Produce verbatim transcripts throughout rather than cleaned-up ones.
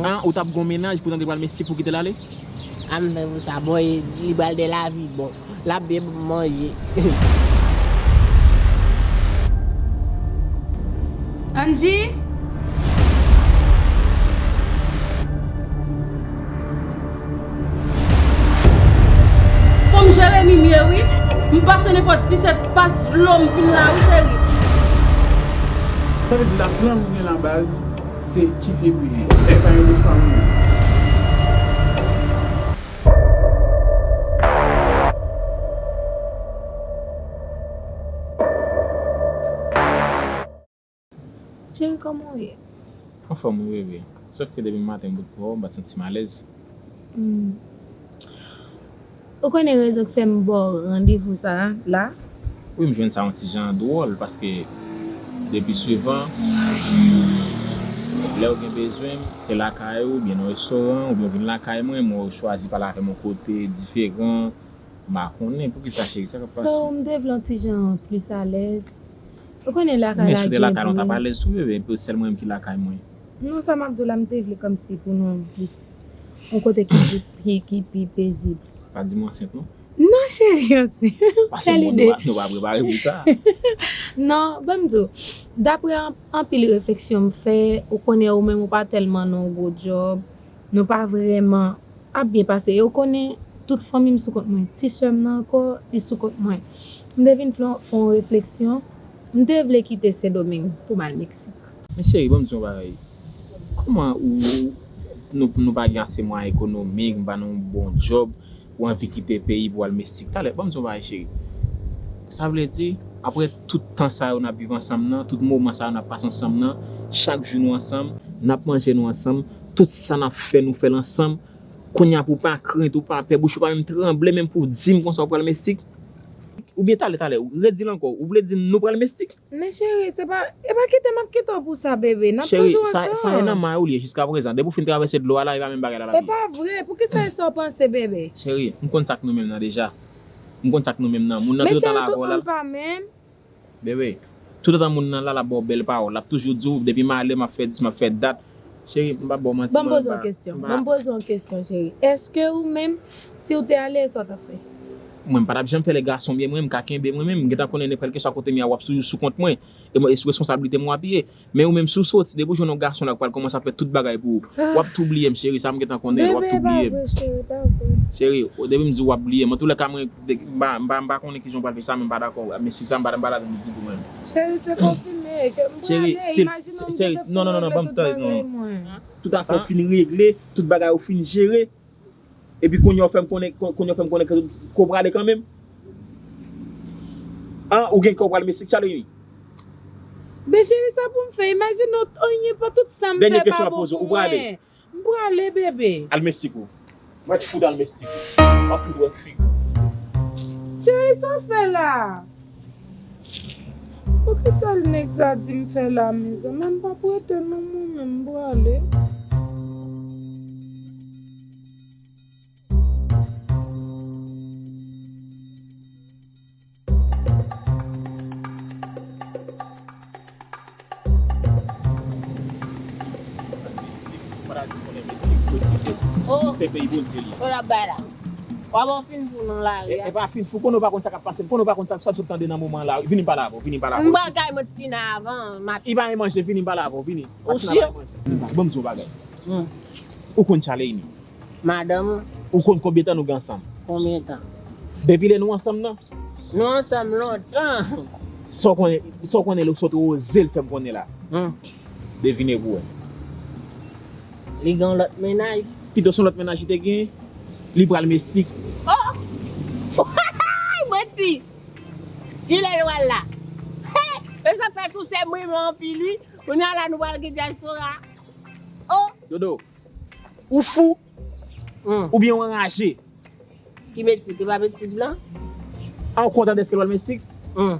An, ou t ap gon mennaj pou tande pral Mesik pou kite l ale? A m fè pou sa, bon, e, li pral de lavi, bon, l ap byen ban m manje. Angie? Fò m jere Mimie, wi. M pase nenpòt disèt pas dlo, m vin la, wi, cheri. Sa vle di la plan nou gen la baz, se kite peyi a. Epa yon lechwa moun. Cheri, kòman w ye? Anfòm wi, bebe. Sòf ke depi maten m bout pran w, m pa t santi m alèz. Hmm. Ou konnen rezon k fè m ba w randevou sa a la? Wi, m jwenn sa yon ti jan dwòl, paske depi souvan, lè w gen bezwen m, se lakay ou, oubyen nan restoran, oubyen w vin lakay mwen, mwen w chwazi pale avè m yon kote diferan. M pa konnen poukisa, cheri, sa k ap pase? So, m te vle yon ti jan plis alèz. Ou konnen lakay la gen bri. Men si w te lakay la, w t ap alèz tou, bebe, epi sèl mwen menm ki lakay mwen. Non, sa m ap di w la, m te vle kòmsi pou nou plis yon kote ki pi, ki, ki pi pezib. Pa di m w ansent, non? Non, cheri, ansent. Paske nou, nou pa, nou pa prepare pou sa. Non, ban m di w, daprè an-, anpil refleksyon m fè, ou konnen ou menm ou pa tèlman nan yon gwo djòb, nou pa vrèman ap byen pase. E ou konnen, tout fanmi m sou kont mwen. Ti sè m nan ankò, li sou kont mwen. M te vin fè, fè yon refleksyon. M te vle kite Sendomeng pou m al Meksik. Men cheri, ban m di w yon bagay. Kòman ou, nou, nou pa gen ase mwayen ekonomik, m pa nan yon bon djòb, ou anvi kite peyi pou al Meksik? Talè, ban m di w yon bagay, cheri. Sa vle di, apre tout tan sa yo n ap viv ansanm nan, tout moman sa yo n ap pase ansanm nan, chak jou nou ansanm, n ap manje nou ansanm, tout sa n ap fè, nou fè l ansanm. Kounye a pou w pa krent, ou pa pè, bouch ou pa menm tranble menm pou w di m konsa w pral Meksik? Oubyen talè, talè, redi l ankò, ou vle di m nou pral Meksik? Men cheri, se pa, e pa kite m ap kite w pou sa, bebe. N ap toujou ansanm. Cheri, sa, sa e nan may ou li ye jiskaprezan. Depi w fin travèse dlo a la, e pa menm bagay la l ap ye. E pa vre, poukisa e sa w panse, bebe? Cheri, m konn sa k nou menm nan deja. M konn sa k nou menm nan. Moun nan toutotan l avè w la. Men cheri, tout moun pa menm. Bebe, toutotan moun nan la, l ap ba w bèl pawòl. L ap toujou di w, depi m ale, m ap fè dis, m ap fè dat. Cheri, m p ap ba w manti, non, m pa, m pa. Ban m poze w yon kesyon. Ban m poze w yon kesyon, cheri. Èske ou menm, si w te ale, sa w t ap fè? Mwen, m pa t ap janm fè lè gason byen, mwen, m ka kenbe mwen menm. M gentan konnen nenpòt kèlkeswa kote m ye a, w ap toujou sou kont mwen. E mwen, e sou responsablite m w ap ye. Men ou menm, si w soti, depi w jwenn yon gason la k pral kòmanse ap fè tout bagay pou ou, w ap tou bliye m, cheri, sa m gentan konnen, w ap tou bliye m. Bebe, pa vre, cheri, pa vre. Cheri, depi m di w ap bliye m, antoulèka mwen, m pa, m pa, m pa konnen kijan w pral fè sa, men m pa dakò. Men si sa m pa, m pa dakò ditou menm. Cheri, se konfime ke m prale, imajine w m te fè pou mwen tout bagay mwen. Tout afè w fin regle, tout bagay ou fin jere. Epi kounye a w fè m konnen, kounye a w fè m konnen ke, ke w prale kanmenm. An, ou gen kè w pral Meksik, Charlene? Men cheri, sa pou m fè? Imajine w, anyen pa tout sa m fè pa bon pou mwen. Dènye kesyon m ap poze w, ou prale? M prale, bebe. Al Meksik ou? Mwen fout al Meksik ou. M ap fout wè figi w. Cheri, sa w fè la? Poukisa nèg sa di m fè la, mezanmi? M p ap rete non, mwen menm, m prale. Oh. Se peyi Bondye li ye. Sa w ap bay la? W ap fin fou nan lari a. E, e pa fin fou, konnen w pa konn sa k ap pase, konnen w pa konn sa, sa w sot tande nan moman la. Vini m pale avè w, vini m pale avè w. M pral kay mwen Tina avan, m ap. I pa gen manje, vini m pale avè w, vini. Ou si? Ban m di w yon bagay. Hmm. Ou konn Charlene? Madanm ou? Ou konn konbyen tan nou gen ansanm? Konbyen tan? Depi lè nou ansanm nan? Nou ansanm lontan. Sa w konnen, sa w konnen, sa w te oze l fè m konnen la? Hmm. Devine pou wè. Li gen yon lòt mennaj. Pito se yon lòt mennaj li te gen, li pral Meksik. Oh! Manti! Kilè l pral la? Hey! E sa fè sou sè m renmen anpil, wi. Kounye a la nou pral gen dyaspora. Oh! Dodo, ou fou? Hmm. Oubyen w anraje? Ki Meksik? E pa Meksik blan? A, ou kontan dèske l pral Meksik? Hmm.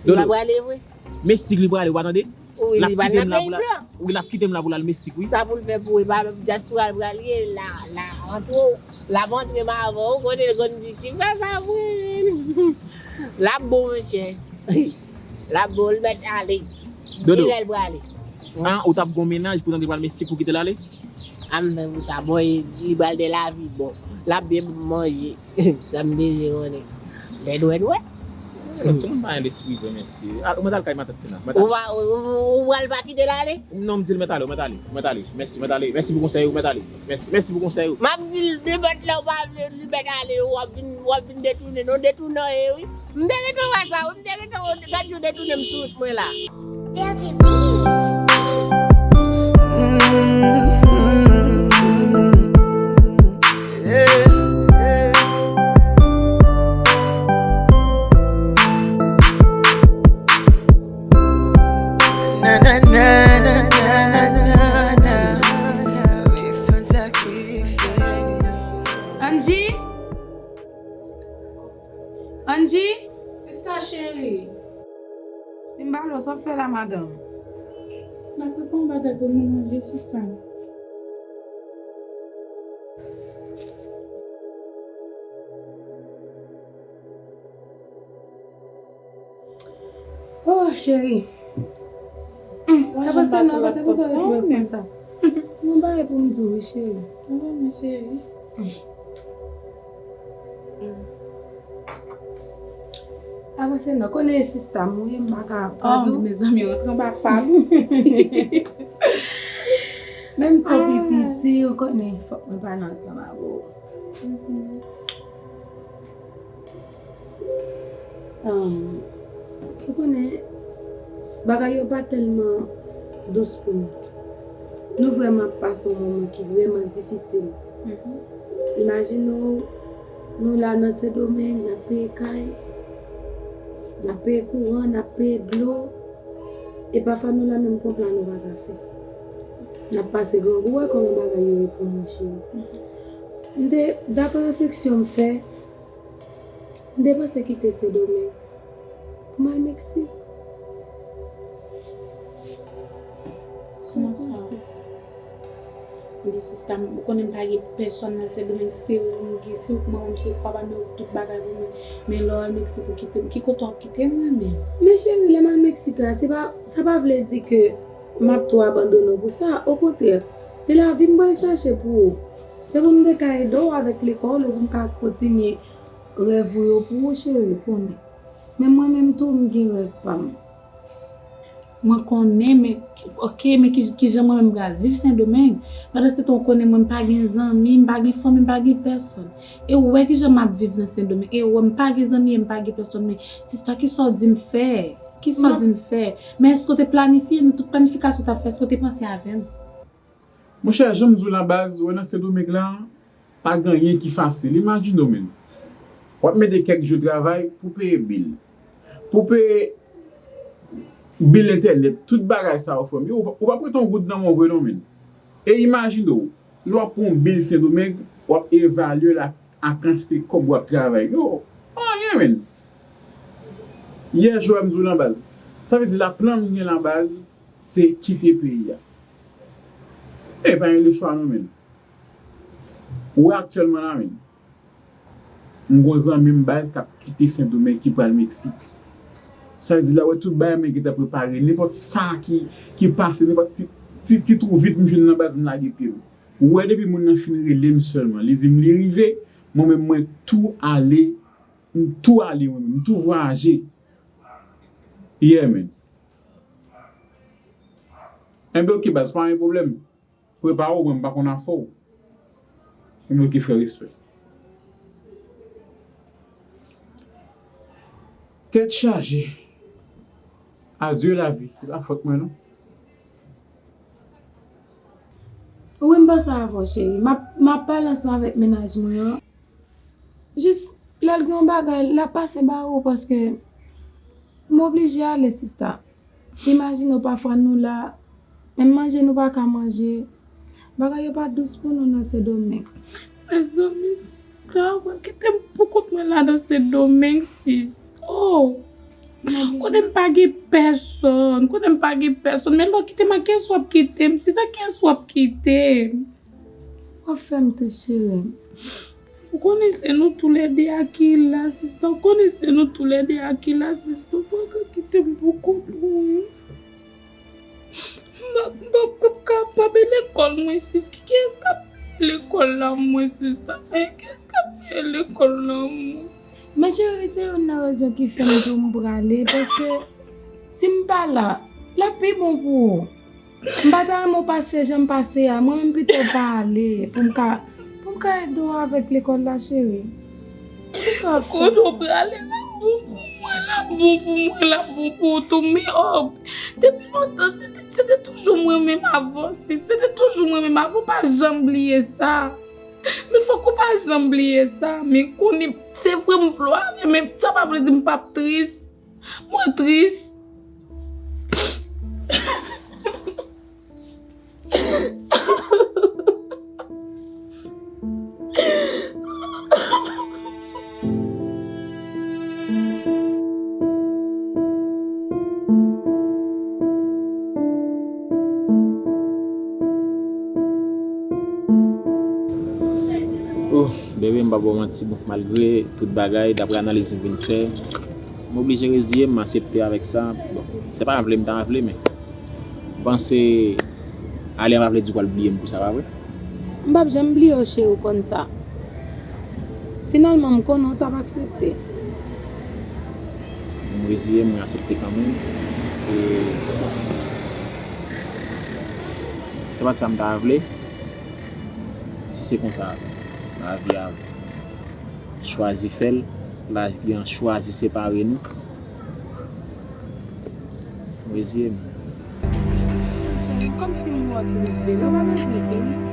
Dodo. Li pa prale vre? Meksik li prale, ou pa tande? Wi, li pa nan peyi blan. Wi, l ap kite m la pou l al Meksik, wi. Sa pou l fè pou ou, e pa dyaspora l pral ye, la, la, antre w, l ap antre m avan, ou konnen l konn di, "Ti frè sa vre." L ap bon, monchè. L ap bon, l mèt ale. Dodo. Kilè l prale? An, ou t ap gon mennaj pou tande pral Meksik pou kite l ale? A m fè pou sa, boy, li pral de lavi, bon. L ap byen pou m manje. Sa m bezwen konnen. Lè dwèt wè. Lòt se moun pa gen lespri vre, mesye. Al, ou mèt al kay matant Sena. Ou pa, ou, ou, ou pral pa kite l ale? Non, m di l mèt ale, ou mèt ale, ou mèt ale. Mèsi, mèt ale. Mèsi pou konsèy ou, mèt ale. Mèsi, mèsi pou konsèy ou. M ap di l, de bèt la ou pa vle li mèt ale, w ap vin, w ap vin detounen. Non, detounan ye, wi. M te gentan wè sa, wi. M te gentan wè, gad yo detounen m sou wout mwen la. Dirty Beats. Angie? Angie? Sista cheri. Di m ba w sa w fè la, madanm. M ap prepare yon bagay pou nou manje, sista. Oh, cheri. Hum, pa panse non, panse pou sa ou ret mwen konsa. Mwen bagay pou m di w, wi, cheri. Wi, cheri. Avanse non, konnen e sista m wi, m pa ka pa di w, mezanmi, rantre anba fal ou, sisi. Menm to pi piti, ou konnen, fòk mwen pale ansanm avè w. Ahn, ou konnen, bagay yo pa tèlman dous pou nou. Nou vrèman ap pase yon moman ki vrèman difisil. Imajine w, nou la nan Sendomeng, n ap peye kay, n ap peye kouran, n ap peye dlo, e pafwa nou la menm konpla nou pa ka fè. N ap pase grangou, w wè kòman bagay yo ye pou nou, cheri. M te, daprè refleksyon m fè, m te panse kite Sendomeng pou m al Meksik. Kòman sa? Ebyen, sista m, ou konnen m pa gen pèsòn nan Sendomeng, se ou m gen, se ou k ban m, se ou k papa m, se ou k tout bagay pou mwen. Men lè w al Meksik, ou kite m. Ki kote w ap kite m, menm? Men cheri, lè m al Meksik la, se pa, sa pa vle di ke m ap tou abandone w pou sa. Okontrè, se lavi m pral chache pou ou. Se pou m te ka ede w avèk lekòl ou, pou m ka kontinye rèv ou yo pou ou, cheri, konnen. Men mwen menm tou, m gen rèv pa m. Mwen konnen, men, oke, men ki, kijan mwen menm pral viv Sendomeng? Pandan se tan, ou konnen mwen, m pa gen zanmi, m pa gen fanmi, m pa gen pèsòn. E ou wè kijan m ap viv nan Sendomeng. E ou wè m pa gen zanmi, e m pa gen pèsòn. Men, sista, kisa w di m fè? Kisa w di m fè? Men èske w te planifye nan tout planifikasyon w t ap fè, èske w te panse avè m? Monchè, jan m di w la baz, ou wè nan Sendomeng la, pa gen anyen ki fasil. Imajine w, menm. W ap mete kèk jou travay pou peye bil. Pou peye bil entènèt, tout bagay sa yo, frè m. Yo, ou p ap ret yon goud nan men w vre non, menm. E imajine w, lè w ap pran yon bil Sendomeng, w ap evalye l a, a kantite kòb w ap travay. Yo, anyen, menm. Yè jou a m di w la baz. Sa vle di la plan m gen la baz, se kite peyi a. E pa gen lechwa non, menm. Ou wè aktyèlman la, menm. M gon zanmi m baz k ap kite Sendomeng ki pral Meksik. Sa vle di la, wè tout bagay mwen gentan prepare, nenpòt sa ki, ki pase, nenpòt ti, ti, ti twou vit m jwenn nan baz m lage pye m. Ou wè depi moun nan fin rele m sèlman, li di m li rive, mwen menm mwen tou ale, m tou ale mwen menm, m tou vwayaje. Yeah, man. Enben, oke, baz, pa gen pwoblèm. Prepare w, mwen, m pa konn afè w. Enben, oke, frè, respè. Tèt chaje. Adieu la vie. Se pa fòt mwen, non. Wi, m panse avè w, cheri. M ap, m ap pale ansanm avèk mennaj mwen an. Jis lè l gen yon bagay, l ap pase ba ou paske m oblije ale, sista. Imajine w, pafwa nou la, menm manje nou pa ka manje. Bagay yo pa dous pou nou nan Sendomeng. Mezanmi, sista, w kite m pou kont mwen la nan Sendomeng, sis. Oh! Konnen m pa gen pèsòn, konnen m pa gen pèsòn, men lè w kite m, a kiyès w ap kite m, sis, a kiyès w ap kite m? W ap fè m tou, cheri. Ou konnen se nou toulède a ki la, sista. Ou konnen se nou toulède a ki la, sista. Ou pa ka kite m pou kont mwen. M pa, m pa, m p ap kapab. E lè, lekòl mwen, sis, kiyès k ap peye lekòl la, mwen, sista? Kiyès k ap peye lekòl la, mwen? Men cheri, se youn nan rezon ki fè m di w m prale, paske si m pa la, l ap pi bon pou ou. M pa ta renmen w pase jan m pase a. Mwen menm pito pa ale pou m ka, pou m ka ede w avèk lekòl la, cheri. Kisa w ap fè? Kote w prale, l ap bon pou mwen, l ap bon pou mwen, l ap bon pou ou tou. Men, oh, depi lontan, se te, se te toujou mwen menm avan, sis. Se te toujou mwen menm avan, w pa janm bliye sa. Men fòk ou pa janm bliye sa. Men konnen, se vre m vle w ale, men sa pa vle di m p ap tris. Mwen tris. Oh, bebe, m pa ba w manti, bon, malgre tout bagay, daprè analiz m vin fè, m oblije reziye m, m aksepte avèk sa. Bon, se pa vle m ta vle, men m panse ale a pa vle di w pral bliye m pou sa, pa vre? M p ap janm bliye w, cheri, w konn sa. Finalman, m konnen w t ap aksepte. M reziye m, mwen aksepte kanmenm. E se pa t sa m ta vle. Si se konsa, lavi a chwazi fè l, lavi an chwazi separe nou. M reziye m. Cheri, kòmsi m wè w ap vin rive, nou pa bezwen tris.